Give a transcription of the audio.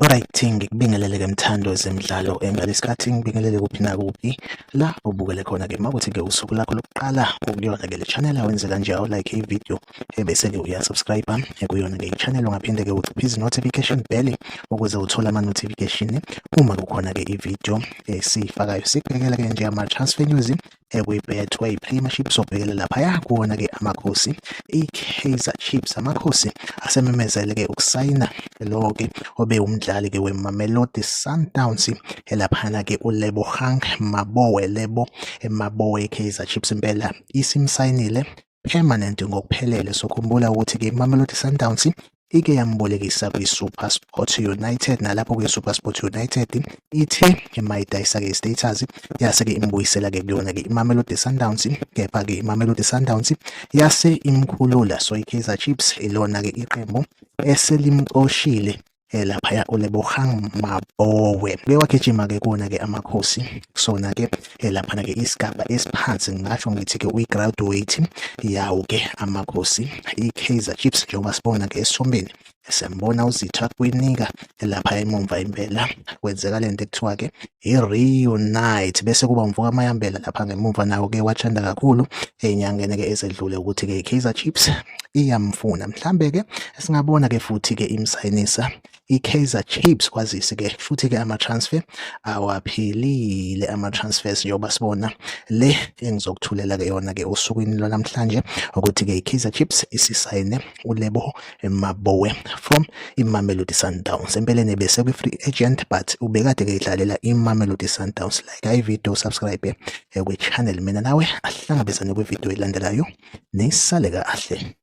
Alright, ngikubingelele-ke mthandi wezemidlalo ngalesikhathi ngibingelele kuphi nakuphi la ubukele khona-ke makuthi-ke usuku lakho lokuqala ukuyona-ke le channel awenze kanje awulike i-video ebese-ke uyasubscribe kuyona-ke i-channel ungaphinde-ke uciphe izi-notification bell ukuze uthole ama-notification uma kukhona-ke i-video esiyifakayo. Sikubhekela-ke nje ama-transfer news kwi-Betway Premiership sobhekele laphaya kuwona-ke amakhosi i-Kaizer Chiefs. Amakhosi asememezele-ke ukusayina lo-ke obewumdlali-ke weMamelodi Sundowns elaphana-ke uLebohang Maboe. Lebo Maboe, i-Kaizer Chiefs impela isimsayinile permanent ngokuphelele. Sokhumbula ukuthi-ke iMamelodi Sundowns ike yambolekisa kwi-SuperSport United, nalapho kwi-SuperSport United ithe mayidayisa-ke i-status yase-ke imbuyisela-ke kuyona-ke iMamelodi Sundowns, kepha-ke iMamelodi Sundowns yase imkhulula. So i-Kaizer Chiefs ilona-ke iqembu eselimxoshile laphaya uLebohang Maboe. Uke wagijima-ke kuwona-ke Amakhosi kusona-ke laphana-ke isigaba esiphansi, ngingasho ngithi-ke uyi-graduate yawo-ke Amakhosi i-Kaizer Chiefs, njengoba sibona-ke esithombeni siyambona uZitha Kwinika lapha emumva. Impela kwenzeka lento ekuthiwa-ke i-reunite, bese kuba umfoka Mayambela lapha ngemumva, nawo-ke wathanda kakhulu ey'nyangeni-ke ezedlule ukuthi-ke i-Kaizer Chiefs iyamfuna. Mhlambe-ke singabona-ke futhi-ke imsayinisa i-Kaizer Chiefs, kwazise-ke futhi-ke ama-transfer awaphelile, ama-transfers njengoba sibona le engizokuthulela-ke yona-ke osukwini lwanamhlanje ukuthi-ke i-Kaizer Chiefs isisayine uLebo Maboe from iMamelodi Sundowns. Empeleni bese kwi-free agent, but ubekade-ke idlalela iMamelodi Sundowns. Like i-video, subscribe kwi-channel. Mina nawe ahlangabezane kwi-video elandelayo, nisale kahle.